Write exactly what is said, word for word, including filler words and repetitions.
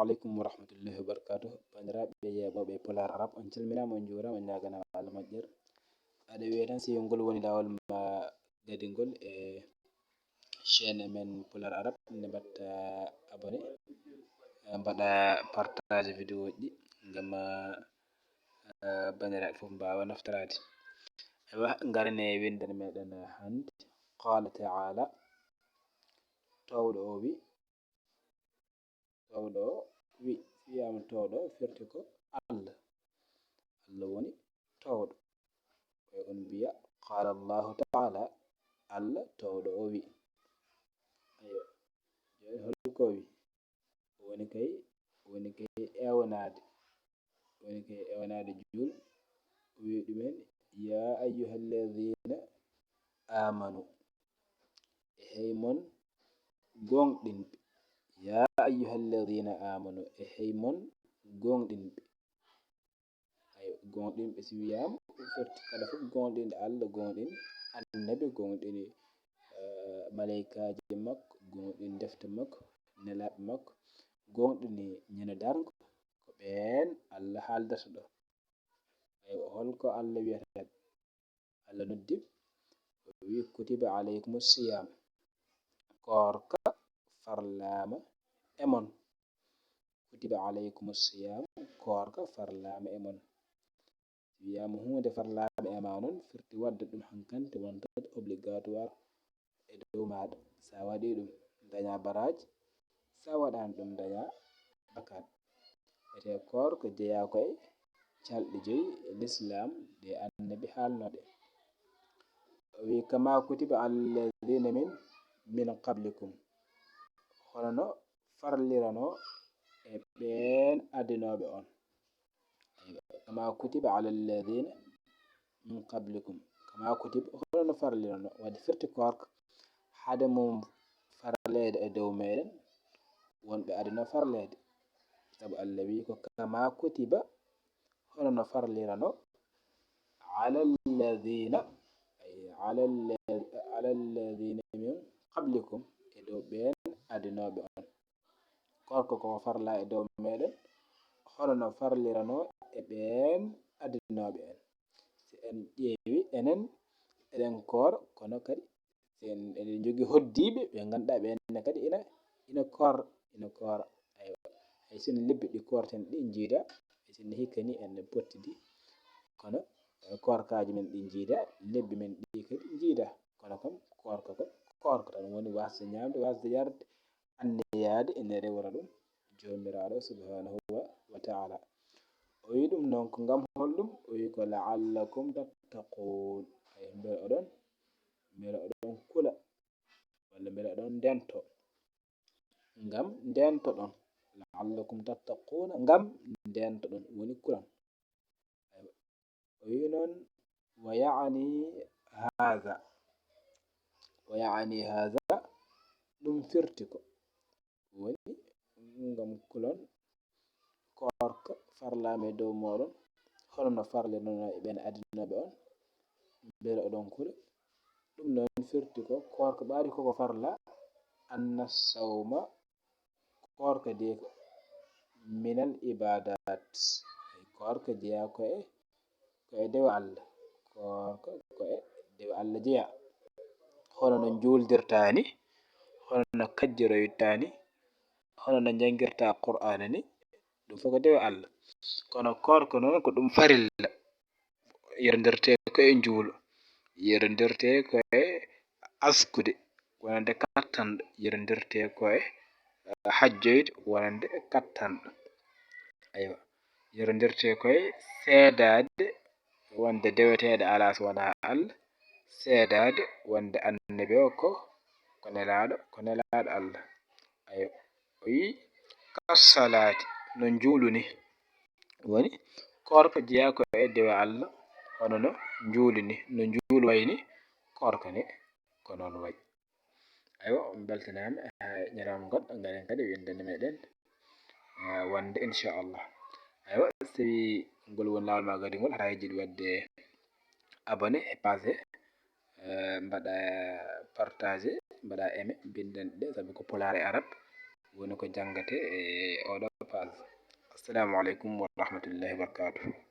Aleykum wa rahmatullahi wa barakatuh. Bandiraɓe yeeɓoɓe Pulaar Arab, on calminama, on juurama, on ñaganama Allah moƴƴere. Aɗa wiya tan si ngol woni laawol ma gadingol e chaîne men Pulaar Arab, nde mbatta abonné, eh, mbaɗa partage vidéo ji ngam, eh, bandiraɓe fof mbawa naftorade. Ewa, ngaren e windere meɗen hannde. Qala ta'ala, towɗo o wi, towɗo o wi, wiyama towɗo o firti ko Allah. Allah woni towɗo. Ɓe on mbiya, qala Allahu ta'ala, Allah towɗo o wi. Ayo, joni hol ko wi? Woni kay, woni kay ewnade. Woni kay ewnade juul. O wi ɗumen, ya ayyuhalladhina amanu. E hey mon gonɗinɓe. Ya ayyuhalladhina amanu. E hey mon gonɗinɓe. Ayo, gonɗinɓe si wiyama, ɗum firti kala fof gonɗinɗo Allah, gonɗini annabi, gonɗini, eh, maleykaji makko, gonɗini defte makko, nelaɓe makko, gonɗini ñande darngo, ko ɓen Allah haaldata ɗo. Ayo, holko Allah wiyata? Allah noddi, o wi, kutiba alaykum siyam, koorka farlama e mon. Kutiba alaykum siyam, koorka farlama e mon. Wiyama hunde farlama e ma noon, firti wadde ɗum hankante wontat obligatoire e dow maɗa. Sa waɗi ɗum, daña baraji. Sa waɗani ɗum, daña bakat. Ete koor ko jeeya ko e calɗi joyi e l'islam ɗe annabi haalnoɗe. O wi, kama kutiba alladhina min, min qablikum. Hono no farlirano e ɓen adinoɓe on. Kama kutiba ala alladhina min qablikum. Kama kutiba, hono no farlirano, wadde firti koorka hade mum farleede e dow meɗen, wonɓe adino farleede. Sabu Allah wi ko kama kutiba, hono no farlirano, ala alladhina, ay, ala alladhi-, ala alladhina min qablikum, e dow ɓen adinoɓe on. Koorka ko farla e dow meɗen, hono no farlirano e ɓen adinoɓe en. Si en ƴeewi, enen eɗen koor, kono kadi si en, eɗen jogii hoddiiɓe ɓe ngannduɗaa ɓen ne kadi ina, ina koor, ina koora. Aywa. Hay sinno lebbi ɗi koorten ɗi njiida, hay sinno hikka ni en pottidi, kono, eh, koorkaaji men ɗi njiida, lebbi men ɗi kadi njiida. Kono kam koorka ko koorka tan woni, wasde ñaamde, wasde yarde, anniyaade ene rewra ɗum Joomiraaɗo subhanahu wa, wa ta'ala. O wi ɗum noon ko ngam holɗum? O wi ko la'allakum tattaqun. Ay, mbele oɗon, mbele oɗon kula, walla mbele oɗon ndento. Ngam ndentoɗon. La'allakum tattaquna, ngam ndentoɗon, woni kulan. Aywa. O wi noon, wa ya'ni hadha. Wa ya'ni hadha, ɗum firti ko woni ngam kulon koorka farlaama e dow mooɗon, hono no farlirnoo e ɓeen adinooɓe on, mbele oɗon kula. Ɗum noon firti ko koorka ɓaadi koko farla, anna sawma, koorka de ko minal ibadat. Koorka jeyaa ko e, ko e dewe Allah. Koorka ko e dewe Allah jeyaa. Hono no njuuldirtaa ni, hono no kajjiroytaa ni, hono no njanngirtaa Qur'aana ni, ɗum fof ko dewe Allah. Kono koorka noon ko ɗum farilla. Yerondirtee ko e njuulo, yerondirtee ko e askude, wonande kattanɗo, yerondirtee ko e, eh, hajjoyde, wonande kattanɗo. Aywa, yerondirtee ko e seedaade wonde deweteeɗo alaa so wonaa Allah, seedaade wonde annabi o ko, ko nelaaɗo, ko nelaaɗo Allah. Aywa, o yii kassalaati no njuulu ni. Woni, koorka jeyaa ko e dewe Allah, hono no njuulu ni, no njuulu wayi ni, koorka ne ko noon wayi. Aywa, on mbeltanaama, eh, ñalawma goɗɗo, ngaren kadi winndande meɗen, eh, wonde inchallah. Aywa, so tawi ngol woni laawol ma kadi ngol, haɗa yiɗi waɗde abonné e passé, eh, mbaɗa partage, mbaɗa aimé, mbinnden ɗe, sabu ko pulaar e arab woni ko janngate e oɗo pa-, Assalamu alaikum wa rahmatullahi wa barakatuh.